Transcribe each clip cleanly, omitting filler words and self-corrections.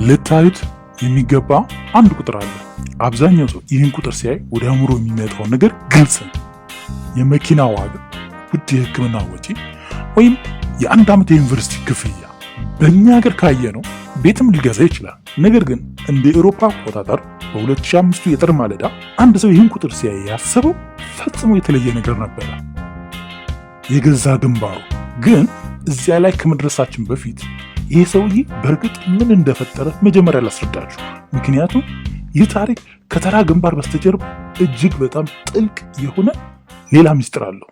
ልታዩት የሚገባ አንድ ቁጥር አለ። አብዛኛው ሰው ይህን ቁጥር ሲያይ ወደ አእምሮ የሚመጣው ነገር ግልጽ ነው። የመኪና ዋጋ፣ ውድ የሕክምና ወጪ ወይም የአንድ ዓመት የዩኒቨርሲቲ ክፍያ። በእኛ ሀገር ካየነው ቤትም ሊገዛ ይችላል። ነገር ግን እንደ ኤሮፓ አቆጣጠር በ2005 የጥር ማለዳ አንድ ሰው ይህን ቁጥር ሲያይ ያሰበው ፈጽሞ የተለየ ነገር ነበረ። የገዛ ግንባሩ። ግን እዚያ ላይ ከመድረሳችን በፊት ይህ ሰውዬ በእርግጥ ምን እንደፈጠረ መጀመሪያ ላስረዳችሁ። ምክንያቱም ይህ ታሪክ ከተራ ግንባር በስተጀርባ እጅግ በጣም ጥልቅ የሆነ ሌላ ምስጢር አለው።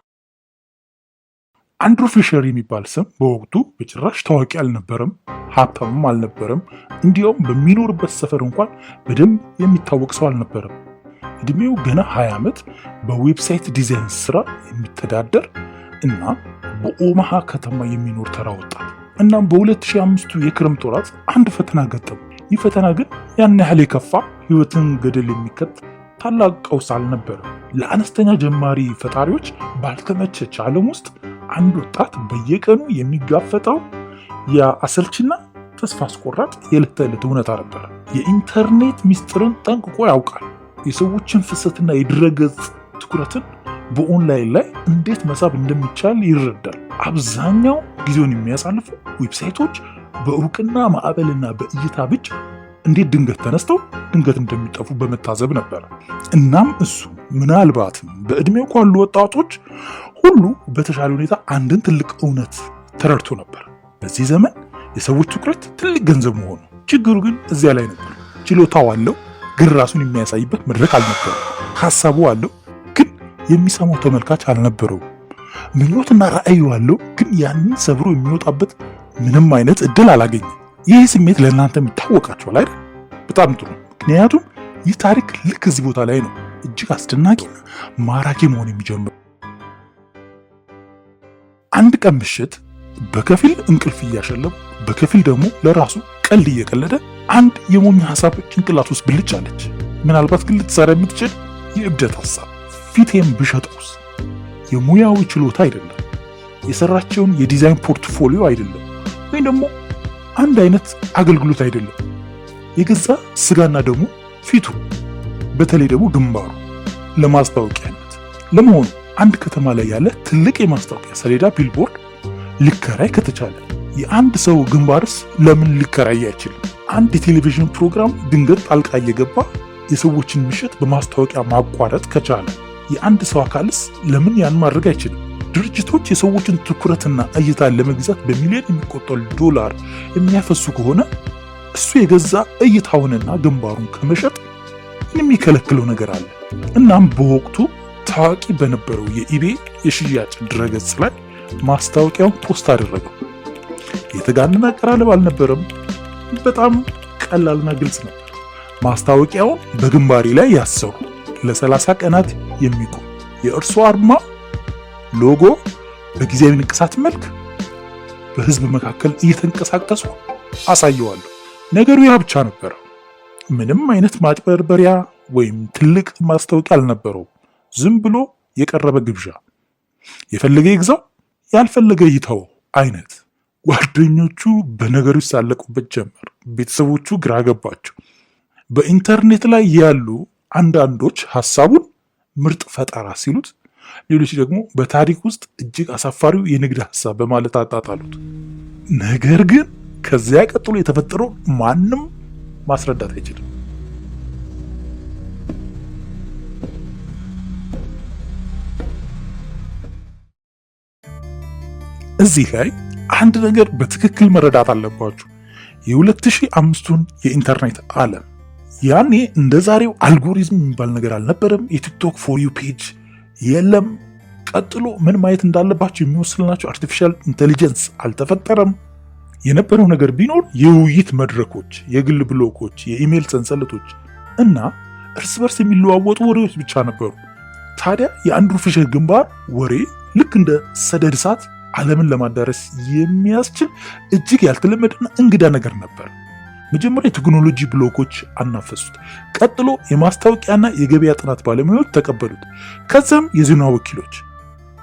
አንድሩ ፊሸር የሚባል ስም በወቅቱ በጭራሽ ታዋቂ አልነበረም፣ ሀብታምም አልነበረም። እንዲያውም በሚኖርበት ሰፈር እንኳን በደንብ የሚታወቅ ሰው አልነበረም። እድሜው ገና 20 ዓመት፣ በ website design ስራ የሚተዳደር እና በኦማሃ ከተማ የሚኖር ተራ ወጣት። እናም በ2005ቱ የክረምት ወራት አንድ ፈተና ገጠመው። ይህ ፈተና ግን ያን ያህል የከፋ፣ ህይወትን ገደል የሚከት ታላቅ ቀውስ አልነበረም። ለአነስተኛ ጀማሪ ፈጣሪዎች ባልተመቸች ዓለም ውስጥ አንድ ወጣት በየቀኑ የሚጋፈጠው የአሰልችና ተስፋ አስቆራጭ የዕለት ተዕለት እውነታ ነበረ። የኢንተርኔት ሚስጥርን ጠንቅቆ ያውቃል። የሰዎችን ፍሰትና የድረገጽ ትኩረትን በኦንላይን ላይ እንዴት መሳብ እንደሚቻል ይረዳል። አብዛኛው ጊዜውን የሚያሳልፈው website ኦች በእውቅና ማዕበልና በእይታ ብቻ እንዴት ድንገት ተነስተው ድንገት እንደሚጠፉ በመታዘብ ነበረ። እናም እሱ ምናልባትም በዕድሜው ካሉ ወጣቶች ሁሉ በተሻለ ሁኔታ አንድን ትልቅ እውነት ተረድቶ ነበር። በዚህ ዘመን የሰዎች ትኩረት ትልቅ ገንዘብ መሆኑ። ችግሩ ግን እዚያ ላይ ነበር። ችሎታው አለው፣ ግን ራሱን የሚያሳይበት መድረክ አልነበረም። ሀሳቡ አለው፣ ግን የሚሰማው ተመልካች አልነበረውም። ምኞትና ራዕዩ አለው፣ ግን ያንን ሰብሮ የሚወጣበት ምንም አይነት እድል አላገኘም። ይህ ስሜት ለእናንተ የሚታወቃችኋል አይደል? በጣም ጥሩ። ምክንያቱም ይህ ታሪክ ልክ እዚህ ቦታ ላይ ነው እጅግ አስደናቂና ማራኪ መሆን የሚጀምረው። አንድ ቀን ምሽት በከፊል እንቅልፍ እያሸለቡ በከፊል ደግሞ ለራሱ ቀልድ እየቀለደ አንድ የሞኝ ሀሳብ ጭንቅላት ውስጥ ብልጭ አለች። ምናልባት ግን ልትሰራ የምትችል የእብደት ሀሳብ። ፊቴን ብሸጠውስ? የሙያዊ ችሎታ አይደለም፣ የሰራቸውን የ design portfolio አይደለም፣ ወይም ደግሞ አንድ አይነት አገልግሎት አይደለም። የገዛ ስጋና ደግሞ ፊቱ፣ በተለይ ደግሞ ግንባሩ ለማስታወቂያነት። ለመሆኑ አንድ ከተማ ላይ ያለ ትልቅ የማስታወቂያ ሰሌዳ ቢልቦርድ ሊከራይ ከተቻለ የአንድ ሰው ግንባርስ ለምን ሊከራይ አይችልም? አንድ የቴሌቪዥን ፕሮግራም ድንገት ጣልቃ እየገባ የሰዎችን ምሽት በማስታወቂያ ማቋረጥ ከቻለ የአንድ ሰው አካልስ ለምን ያን ማድረግ አይችልም? ድርጅቶች የሰዎችን ትኩረትና እይታን ለመግዛት በሚሊዮን የሚቆጠሩ ዶላር የሚያፈሱ ከሆነ እሱ የገዛ እይታውንና ግንባሩን ከመሸጥ ምን የሚከለክለው ነገር አለ? እናም በወቅቱ ታዋቂ በነበረው የ eBay የሽያጭ ድረገጽ ላይ ማስታወቂያውን post አደረገው። የተጋነነ አቀራረብ አልነበረም። በጣም ቀላልና ግልጽ ነበር። ማስታወቂያውን በግንባሬ ላይ ያሰሩ፣ ለ30 ቀናት የሚቆይ የእርሱ አርማ ሎጎ በጊዜያዊ ንቅሳት መልክ በህዝብ መካከል እየተንቀሳቀሱ አሳየዋለሁ። ነገሩ ያ ብቻ ነበር። ምንም አይነት ማጭበርበሪያ ወይም ትልቅ ማስታወቂያ አልነበረውም። ዝም ብሎ የቀረበ ግብዣ፣ የፈለገ ይግዛው፣ ያልፈለገ ይተው አይነት። ጓደኞቹ በነገሩ ይሳለቁበት ጀመር። ቤተሰቦቹ ግራ ገባቸው። በኢንተርኔት ላይ ያሉ አንዳንዶች ሀሳቡን ምርጥ ፈጠራ ሲሉት፣ ሌሎች ደግሞ በታሪክ ውስጥ እጅግ አሳፋሪው የንግድ ሀሳብ በማለት አጣጣሉት። ነገር ግን ከዚያ ቀጥሎ የተፈጠረው ማንም ማስረዳት አይችልም። እዚህ ላይ አንድ ነገር በትክክል መረዳት አለባችሁ። የ2005ቱን የኢንተርኔት ዓለም ያኔ እንደ ዛሬው አልጎሪዝም የሚባል ነገር አልነበረም። የ TikTok For You page የለም። ቀጥሎ ምን ማየት እንዳለባቸው የሚወስንላቸው artificial intelligence አልተፈጠረም። የነበረው ነገር ቢኖር የውይይት መድረኮች፣ የግል ብሎጎች፣ የኢሜል ሰንሰለቶች እና እርስ በርስ የሚለዋወጡ ወሬዎች ብቻ ነበሩ። ታዲያ የአንድሩ ፊሸር ግንባር ወሬ ልክ እንደ ሰደድ እሳት ዓለምን ለማዳረስ የሚያስችል እጅግ ያልተለመደና እንግዳ ነገር ነበር። መጀመሪያ የቴክኖሎጂ ብሎጎች አናፈሱት። ቀጥሎ የማስታወቂያና የገበያ ጥናት ባለሙያዎች ተቀበሉት። ከዚያም የዜና ወኪሎች፣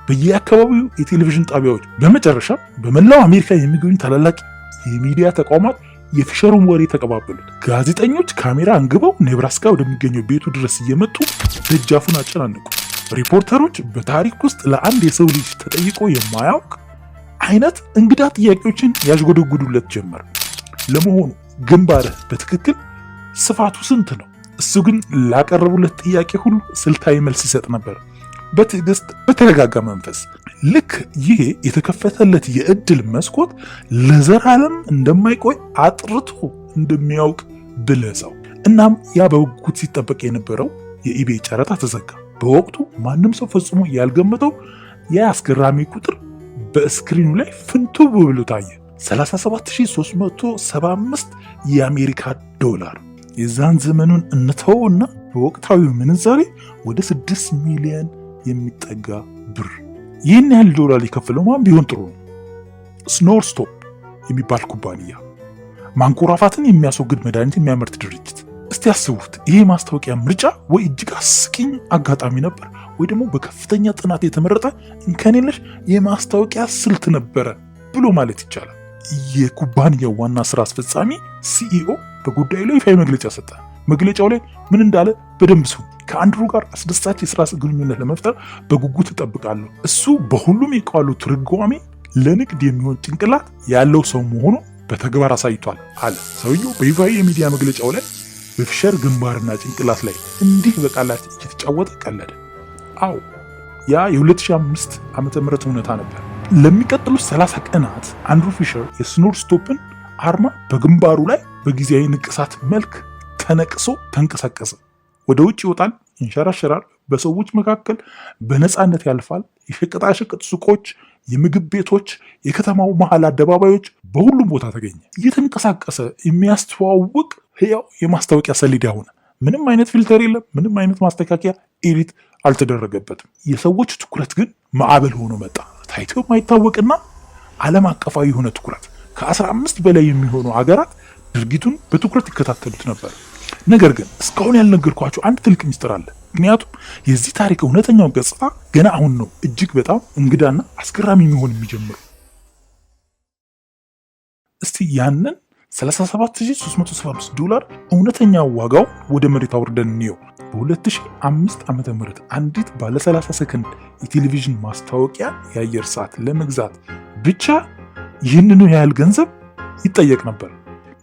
በየአካባቢው የቴሌቪዥን ጣቢያዎች፣ በመጨረሻ በመላው አሜሪካ የሚገኙ ታላላቅ የሚዲያ ተቋማት የፊሸሩን ወሬ ተቀባበሉት። ጋዜጠኞች ካሜራ አንግበው ኔብራስካ ወደሚገኘው ቤቱ ድረስ እየመጡ ደጃፉን አጨናነቁ። ሪፖርተሮች በታሪክ ውስጥ ለአንድ የሰው ልጅ ተጠይቆ የማያውቅ አይነት እንግዳ ጥያቄዎችን ያዥጎደጉዱለት ጀመር። ለመሆኑ ግንባርህ በትክክል ስፋቱ ስንት ነው? እሱ ግን ላቀረቡለት ጥያቄ ሁሉ ስልታዊ መልስ ይሰጥ ነበር፣ በትዕግስት በተረጋጋ መንፈስ። ልክ ይሄ የተከፈተለት የእድል መስኮት ለዘላለም እንደማይቆይ አጥርቶ እንደሚያውቅ ብልህ ሰው። እናም ያ በጉጉት ሲጠበቅ የነበረው የ eBay ጨረታ ተዘጋ። በወቅቱ ማንም ሰው ፈጽሞ ያልገመተው ያ አስገራሚ ቁጥር በ screen ኑ ላይ ፍንትው ብሎ ታየ። 37375 የአሜሪካ ዶላር። የዛን ዘመኑን እንተውና በወቅታዊ ምንዛሬ ወደ 6 ሚሊዮን የሚጠጋ ብር። ይህን ያህል ዶላር የከፈለው ማን ቢሆን ጥሩ ነው? SnoreStop የሚባል ኩባንያ፣ ማንኮራፋትን የሚያስወግድ መድኃኒት የሚያመርት ድርጅት። እስቲ ያስቡት፣ ይሄ የማስታወቂያ ምርጫ ወይ እጅግ አስቂኝ አጋጣሚ ነበር፣ ወይ ደግሞ በከፍተኛ ጥናት የተመረጠ እንከን የለሽ የማስታወቂያ ስልት ነበረ ብሎ ማለት ይቻላል። የኩባንያው ዋና ስራ አስፈጻሚ CEO በጉዳዩ ላይ ይፋዊ መግለጫ ሰጠ። መግለጫው ላይ ምን እንዳለ በደንብ ስሙ። ከአንድሩ ጋር አስደሳች የስራ ግንኙነት ለመፍጠር በጉጉት እጠብቃለሁ። እሱ በሁሉም የቃሉ ትርጓሜ ለንግድ የሚሆን ጭንቅላት ያለው ሰው መሆኑን በተግባር አሳይቷል አለ። ሰውየው በይፋዊ የሚዲያ መግለጫው ላይ በፊሸር ግንባርና ጭንቅላት ላይ እንዲህ በቃላት እየተጫወተ ቀለደ። አዎ፣ ያ የ2005 ዓመተ ምህረት እውነታ ነበር። ለሚቀጥሉት 30 ቀናት አንድሩ ፊሸር የ SnoreStop ን አርማ በግንባሩ ላይ በጊዜያዊ ንቅሳት መልክ ተነቅሶ ተንቀሳቀሰ። ወደ ውጭ ይወጣል፣ ይንሸራሸራል፣ በሰዎች መካከል በነፃነት ያልፋል። የሸቀጣሸቀጥ ሱቆች፣ የምግብ ቤቶች፣ የከተማው መሀል አደባባዮች፣ በሁሉም ቦታ ተገኘ። እየተንቀሳቀሰ የሚያስተዋውቅ ህያው የማስታወቂያ ሰሌዳ ሆነ። ምንም አይነት filter የለም። ምንም አይነት ማስተካከያ edit አልተደረገበትም። የሰዎች ትኩረት ግን ማዕበል ሆኖ መጣ። ታይቶ የማይታወቅና ዓለም አቀፋዊ የሆነ ትኩረት። ከ15 በላይ የሚሆኑ ሀገራት ድርጊቱን በትኩረት ይከታተሉት ነበር። ነገር ግን እስካሁን ያልነገርኳቸው አንድ ትልቅ ሚስጥር አለ። ምክንያቱም የዚህ ታሪክ እውነተኛው ገጽታ ገና አሁን ነው እጅግ በጣም እንግዳና አስገራሚ የሚሆን የሚጀምረው። እስቲ ያንን 37375 ዶላር እውነተኛ ዋጋው ወደ መሬት አውርደን እንየው። በ2005 ዓ ም አንዲት ባለ 30 ሰከንድ የቴሌቪዥን ማስታወቂያ የአየር ሰዓት ለመግዛት ብቻ ይህንኑ ያህል ገንዘብ ይጠየቅ ነበር።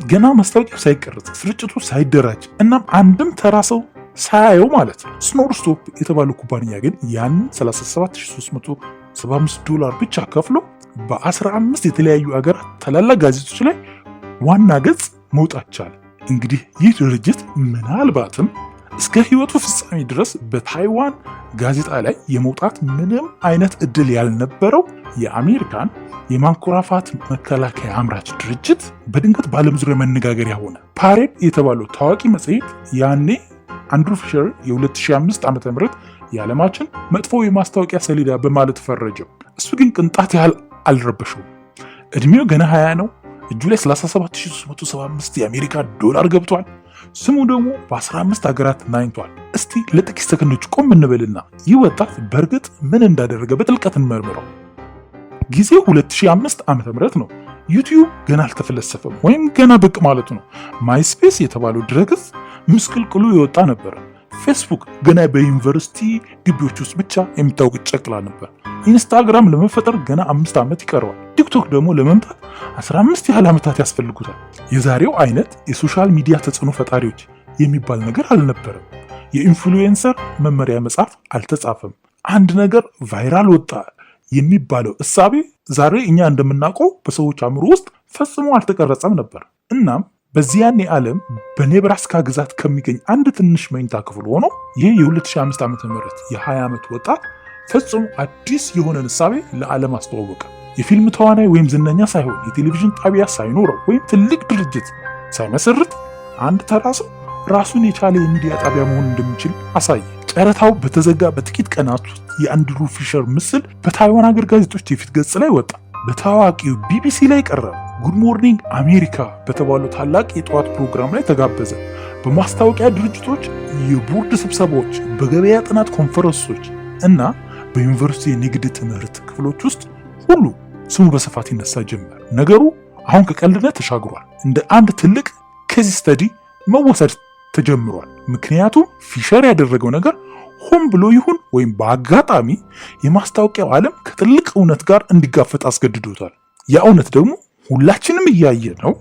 ገና ማስታወቂያው ሳይቀረጽ፣ ስርጭቱ ሳይደራጅ፣ እናም አንድም ተራ ሰው ሳያየው ማለት ነው። SnoreStop የተባለው ኩባንያ ግን ያንን 37375 ዶላር ብቻ ከፍሎ በ15 የተለያዩ አገራት ታላላቅ ጋዜጦች ላይ ዋና ገጽ መውጣት ቻለ። እንግዲህ ይህ ድርጅት ምናልባትም እስከ ሕይወቱ ፍጻሜ ድረስ በታይዋን ጋዜጣ ላይ የመውጣት ምንም አይነት እድል ያልነበረው የአሜሪካን የማንኮራፋት መከላከያ አምራች ድርጅት በድንገት በዓለም ዙሪያ መነጋገሪያ ሆነ። Parade የተባለው ታዋቂ መጽሔት ያኔ አንድሩ ፊሸር የ2005 ዓ.ም የዓለማችን መጥፎ የማስታወቂያ ሰሌዳ በማለት ፈረጀው። እሱ ግን ቅንጣት ያህል አልረበሸውም። እድሜው ገና 20 ነው። እጁ ላይ 37375 የአሜሪካ ዶላር ገብቷል። ስሙ ደግሞ በ15 ሀገራት ናኝቷል። እስቲ ለጥቂት ሰከንዶች ቆም እንበልና ይህ ወጣት በእርግጥ ምን እንዳደረገ በጥልቀት እንመርምረው። ጊዜው 2005 ዓ.ም ነው። ዩቲዩብ ገና አልተፈለሰፈም ወይም ገና ብቅ ማለቱ ነው። ማይስፔስ የተባለው ድረገጽ ምስቅልቅሉ የወጣ ነበር። ፌስቡክ ገና በዩኒቨርሲቲ ግቢዎች ውስጥ ብቻ የሚታወቅ ጨቅላ ነበር። ኢንስታግራም ለመፈጠር ገና 5 ዓመት ይቀረዋል። ቲክቶክ ደግሞ ለመምጣት 15 ያህል ዓመታት ያስፈልጉታል። የዛሬው አይነት የ social media ተጽዕኖ ፈጣሪዎች የሚባል ነገር አልነበረም። የ influencer መመሪያ መጽሐፍ አልተጻፈም። አንድ ነገር viral ወጣ የሚባለው እሳቤ ዛሬ እኛ እንደምናውቀው በሰዎች አእምሮ ውስጥ ፈጽሞ አልተቀረጸም ነበር። እናም በዚያኔ ዓለም በኔብራስካ ግዛት ከሚገኝ አንድ ትንሽ መኝታ ክፍል ሆኖ ይህ የ2005 ዓ.ም የ20 ዓመት ወጣት ፈጽሞ አዲስ የሆነን እሳቤ ለዓለም አስተዋወቀ። የፊልም ተዋናይ ወይም ዝነኛ ሳይሆን፣ የቴሌቪዥን ጣቢያ ሳይኖረው ወይም ትልቅ ድርጅት ሳይመሰርት አንድ ተራ ሰው ራሱን የቻለ የሚዲያ ጣቢያ መሆን እንደሚችል አሳየ። ጨረታው በተዘጋ በጥቂት ቀናት ውስጥ የአንድሩ ፊሸር ምስል በታይዋን ሀገር ጋዜጦች የፊት ገጽ ላይ ወጣ። በታዋቂው ቢቢሲ ላይ ቀረበ። Good Morning America በተባለው ታላቅ የጠዋት ፕሮግራም ላይ ተጋበዘ። በማስታወቂያ ድርጅቶች የቦርድ ስብሰባዎች፣ በገበያ ጥናት ኮንፈረንሶች እና በዩኒቨርሲቲ የንግድ ትምህርት ክፍሎች ውስጥ ሁሉ ስሙ በስፋት ይነሳ ጀመር። ነገሩ አሁን ከቀልድነት ተሻግሯል። እንደ አንድ ትልቅ case study መወሰድ ተጀምሯል። ምክንያቱም ፊሸር ያደረገው ነገር ሆን ብሎ ይሁን ወይም በአጋጣሚ የማስታወቂያው ዓለም ከትልቅ እውነት ጋር እንዲጋፈጥ አስገድዶታል። ያ እውነት ደግሞ ሁላችንም እያየ ነው፣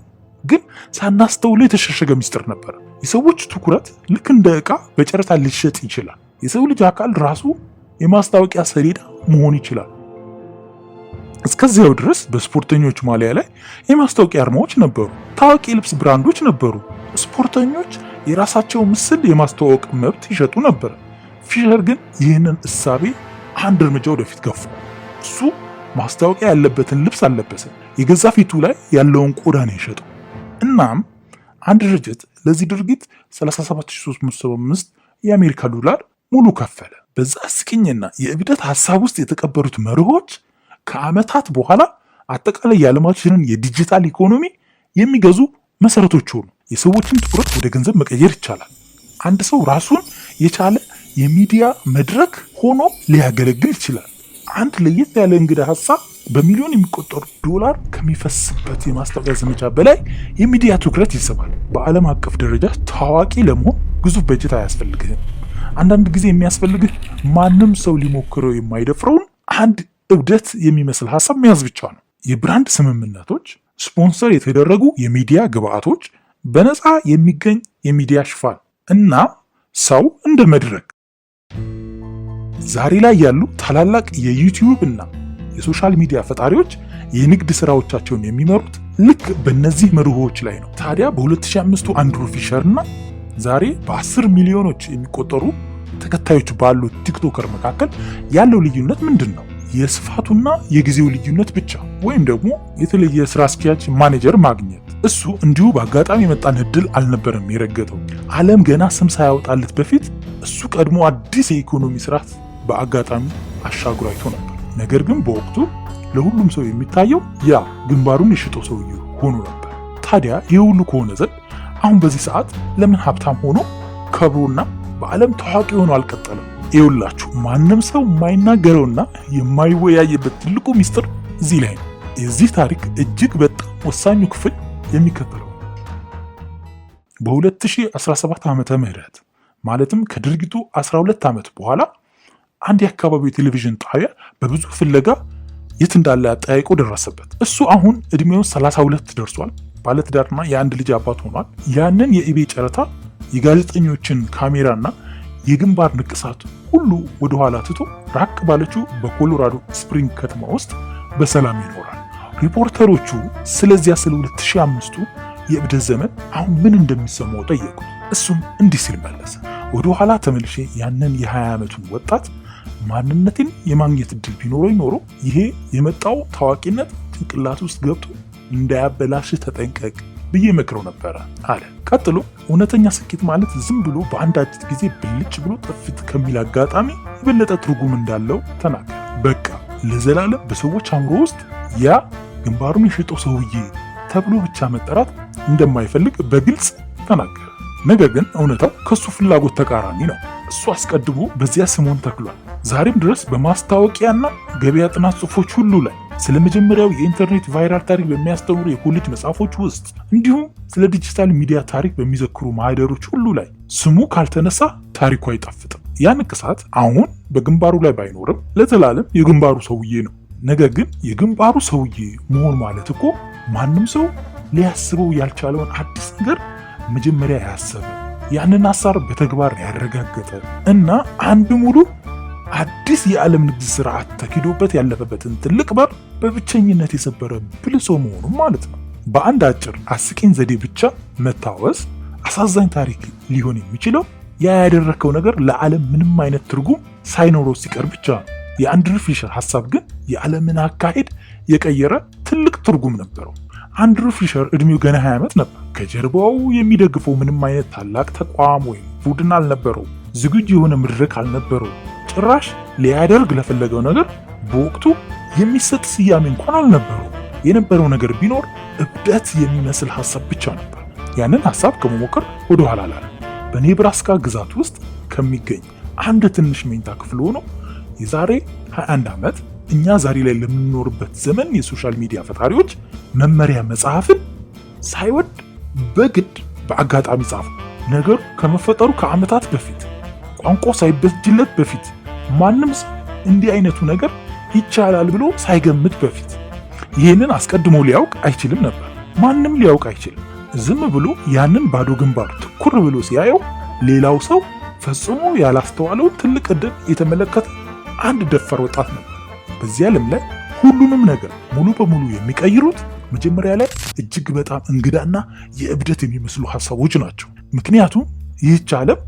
ግን ሳናስተውለው የተሸሸገ ሚስጥር ነበር። የሰዎች ትኩረት ልክ እንደ ዕቃ በጨረታ ሊሸጥ ይችላል። የሰው ልጅ አካል ራሱ የማስታወቂያ ሰሌዳ መሆን ይችላል። እስከዚያው ድረስ በስፖርተኞች ማሊያ ላይ የማስታወቂያ አርማዎች ነበሩ። ታዋቂ የልብስ ብራንዶች ነበሩ። ስፖርተኞች የራሳቸው ምስል የማስተዋወቅ መብት ይሸጡ ነበር። ፊሸር ግን ይህንን እሳቤ አንድ እርምጃ ወደፊት ገፋ። እሱ ማስታወቂያ ያለበትን ልብስ አልለበሰም። የገዛ ፊቱ ላይ ያለውን ቆዳ ነው የሸጠው። እናም አንድ ድርጅት ለዚህ ድርጊት 37375 የአሜሪካ ዶላር ሙሉ ከፈለ። በዛ አስቂኝና የእብደት ሀሳብ ውስጥ የተቀበሩት መርሆች ከዓመታት በኋላ አጠቃላይ የዓለማችንን የዲጂታል ኢኮኖሚ የሚገዙ መሰረቶች ሆኑ። የሰዎችን ትኩረት ወደ ገንዘብ መቀየር ይቻላል። አንድ ሰው ራሱን የቻለ የሚዲያ መድረክ ሆኖ ሊያገለግል ይችላል። አንድ ለየት ያለ እንግዳ ሀሳብ በሚሊዮን የሚቆጠሩ ዶላር ከሚፈስበት የማስታወቂያ ዘመቻ በላይ የሚዲያ ትኩረት ይስባል። በዓለም አቀፍ ደረጃ ታዋቂ ለመሆን ግዙፍ በጀት አያስፈልግህም። አንዳንድ ጊዜ የሚያስፈልግህ ማንም ሰው ሊሞክረው የማይደፍረውን አንድ እብደት የሚመስል ሀሳብ መያዝ ብቻ ነው። የ brand ስምምነቶች፣ ስፖንሰር የተደረጉ የሚዲያ ግብአቶች፣ በነፃ የሚገኝ የሚዲያ ሽፋን እና ሰው እንደ መድረክ። ዛሬ ላይ ያሉ ታላላቅ የዩቲዩብ እና የ social media ፈጣሪዎች የንግድ ስራዎቻቸውን የሚመሩት ልክ በእነዚህ መርሆዎች ላይ ነው። ታዲያ በ2005ቱ አንድሩ ፊሸር እና ዛሬ በ10 ሚሊዮኖች የሚቆጠሩ ተከታዮች ባሉት TikToker መካከል ያለው ልዩነት ምንድን ነው? የስፋቱና የጊዜው ልዩነት ብቻ ወይም ደግሞ የተለየ ስራ አስኪያጅ ማኔጀር ማግኘት። እሱ እንዲሁ በአጋጣሚ የመጣን እድል አልነበረም የረገጠው። ዓለም ገና ስም ሳያወጣለት በፊት እሱ ቀድሞ አዲስ የኢኮኖሚ ስርዓት በአጋጣሚ አሻግሮ አይቶ ነበር። ነገር ግን በወቅቱ ለሁሉም ሰው የሚታየው ያ ግንባሩን የሸጠው ሰውዬ ሆኖ ነበር። ታዲያ ይህ ሁሉ ከሆነ ዘንድ አሁን በዚህ ሰዓት ለምን ሀብታም ሆኖ ከብሮና በዓለም ታዋቂ ሆኖ አልቀጠለም? ይኸውላችሁ ማንም ሰው የማይናገረውና የማይወያይበት ትልቁ ሚስጥር እዚህ ላይ ነው። የዚህ ታሪክ እጅግ በጣም ወሳኙ ክፍል የሚከተለው ነው። በ2017 ዓመተ ምህረት ማለትም ከድርጊቱ 12 ዓመት በኋላ አንድ የአካባቢው የቴሌቪዥን ጣቢያ በብዙ ፍለጋ የት እንዳለ አጠያይቆ ደረሰበት። እሱ አሁን እድሜውን 32 ደርሷል። ባለትዳርና የአንድ ልጅ አባት ሆኗል። ያንን የኢቤ ጨረታ የጋዜጠኞችን ካሜራና የግንባር ንቅሳት ሁሉ ወደኋላ ትቶ ራቅ ባለችው በኮሎራዶ ስፕሪንግ ከተማ ውስጥ በሰላም ይኖራል። ሪፖርተሮቹ ስለዚያ ስለ 2005ቱ የእብደት ዘመን አሁን ምን እንደሚሰማው ጠየቁት። እሱም እንዲህ ሲል መለሰ። ወደኋላ ተመልሼ ያንን የ20 ዓመቱን ወጣት ማንነቴን የማግኘት እድል ቢኖረኝ ኖሮ ይሄ የመጣው ታዋቂነት ጭንቅላት ውስጥ ገብቶ እንዳያበላሽ ተጠንቀቅ ብዬ መክረው ነበረ አለ። ቀጥሎ እውነተኛ ስኬት ማለት ዝም ብሎ በአንድ አጭር ጊዜ ብልጭ ብሎ ጥፍት ከሚል አጋጣሚ የበለጠ ትርጉም እንዳለው ተናገረ። በቃ ለዘላለም በሰዎች አእምሮ ውስጥ ያ ግንባሩን የሸጠው ሰውዬ ተብሎ ብቻ መጠራት እንደማይፈልግ በግልጽ ተናገረ። ነገር ግን እውነታው ከሱ ፍላጎት ተቃራኒ ነው። እሱ አስቀድሞ በዚያ ስሙን ተክሏል። ዛሬም ድረስ በማስታወቂያና ገበያ ጥናት ጽሑፎች ሁሉ ላይ፣ ስለ መጀመሪያው የኢንተርኔት viral ታሪክ በሚያስተምሩ የኮሌጅ መጽሐፎች ውስጥ፣ እንዲሁም ስለ ዲጂታል ሚዲያ ታሪክ በሚዘክሩ ማህደሮች ሁሉ ላይ ስሙ ካልተነሳ ታሪኩ አይጣፍጥም። ያ ንቅሳት አሁን በግንባሩ ላይ ባይኖርም ለዘላለም የግንባሩ ሰውዬ ነው። ነገር ግን የግንባሩ ሰውዬ መሆን ማለት እኮ ማንም ሰው ሊያስበው ያልቻለውን አዲስ ነገር መጀመሪያ ያሰበ፣ ያንን ሀሳብ በተግባር ያረጋገጠ እና አንድ ሙሉ አዲስ የዓለም ንግድ ስርዓት ተኪዶበት ያለፈበትን ትልቅ በር በብቸኝነት የሰበረ ብልህ ሰው መሆኑ ማለት ነው። በአንድ አጭር አስቂኝ ዘዴ ብቻ መታወስ አሳዛኝ ታሪክ ሊሆን የሚችለው ያ ያደረግከው ነገር ለዓለም ምንም አይነት ትርጉም ሳይኖረው ሲቀር ብቻ ነው። የአንድሩ ፊሸር ሀሳብ ግን የዓለምን አካሄድ የቀየረ ትልቅ ትርጉም ነበረው። አንድሩ ፊሸር እድሜው ገና 20 ዓመት ነበር። ከጀርባው የሚደግፈው ምንም አይነት ታላቅ ተቋም ወይም ቡድን አልነበረው። ዝግጁ የሆነ መድረክ አልነበረው። ጭራሽ ሊያደርግ ለፈለገው ነገር በወቅቱ የሚሰጥ ስያሜ እንኳን አልነበረው። የነበረው ነገር ቢኖር እብደት የሚመስል ሀሳብ ብቻ ነበር። ያንን ሀሳብ ከመሞከር ወደኋላ አላለም። በኔብራስካ ግዛት ውስጥ ከሚገኝ አንድ ትንሽ መኝታ ክፍል ሆኖ የዛሬ 21 ዓመት እኛ ዛሬ ላይ ለምንኖርበት ዘመን የ social media ፈጣሪዎች መመሪያ መጽሐፍን ሳይወድ በግድ በአጋጣሚ ጻፈ። ነገሩ ከመፈጠሩ ከዓመታት በፊት፣ ቋንቋ ሳይበጅለት በፊት፣ ማንም ሰው እንዲህ አይነቱ ነገር ይቻላል ብሎ ሳይገምት በፊት። ይህንን አስቀድሞ ሊያውቅ አይችልም ነበር። ማንም ሊያውቅ አይችልም። ዝም ብሎ ያንን ባዶ ግንባር ትኩር ብሎ ሲያየው ሌላው ሰው ፈጽሞ ያላስተዋለውን ትልቅ ዕድል የተመለከተ አንድ ደፋር ወጣት ነበር። በዚህ ዓለም ላይ ሁሉንም ነገር ሙሉ በሙሉ የሚቀይሩት መጀመሪያ ላይ እጅግ በጣም እንግዳና የእብደት የሚመስሉ ሀሳቦች ናቸው። ምክንያቱም ይህች ዓለም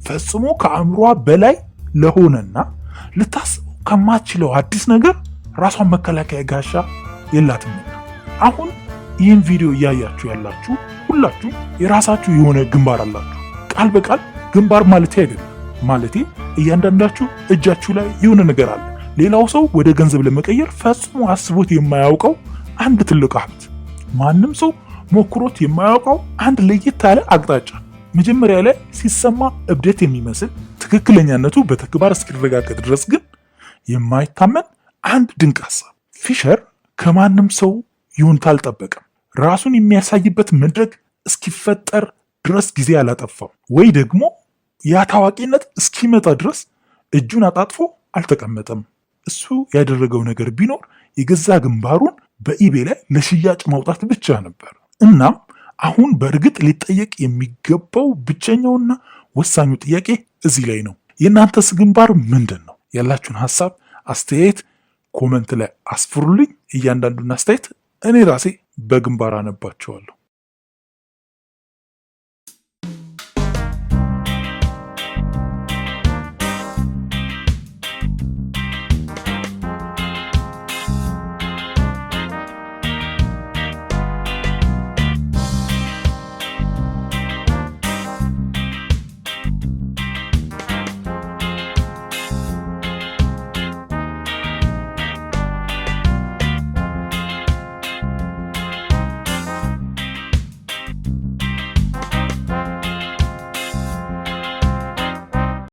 ፈጽሞ ከአእምሯ በላይ ለሆነና ልታስበው ከማትችለው አዲስ ነገር ራሷን መከላከያ ጋሻ የላትምና። አሁን ይህን ቪዲዮ እያያችሁ ያላችሁ ሁላችሁ የራሳችሁ የሆነ ግንባር አላችሁ። ቃል በቃል ግንባር ማለቴ አይደለም። ማለቴ እያንዳንዳችሁ እጃችሁ ላይ የሆነ ነገር አለ። ሌላው ሰው ወደ ገንዘብ ለመቀየር ፈጽሞ አስቦት የማያውቀው አንድ ትልቅ ሀብት፣ ማንም ሰው ሞክሮት የማያውቀው አንድ ለየት ያለ አቅጣጫ፣ መጀመሪያ ላይ ሲሰማ እብደት የሚመስል፣ ትክክለኛነቱ በተግባር እስኪረጋገጥ ድረስ ግን የማይታመን አንድ ድንቅ ሀሳብ። ፊሸር ከማንም ሰው ይሁንታ አልጠበቀም። ራሱን የሚያሳይበት መድረክ እስኪፈጠር ድረስ ጊዜ አላጠፋም፣ ወይ ደግሞ ያ ታዋቂነት እስኪመጣ ድረስ እጁን አጣጥፎ አልተቀመጠም። እሱ ያደረገው ነገር ቢኖር የገዛ ግንባሩን በ eBay ላይ ለሽያጭ ማውጣት ብቻ ነበር። እናም አሁን በእርግጥ ሊጠየቅ የሚገባው ብቸኛውና ወሳኙ ጥያቄ እዚህ ላይ ነው። የእናንተስ ግንባር ምንድን ነው? ያላችሁን ሀሳብ፣ አስተያየት comment ላይ አስፍሩልኝ። እያንዳንዱን አስተያየት እኔ ራሴ በግንባር አነባቸዋለሁ።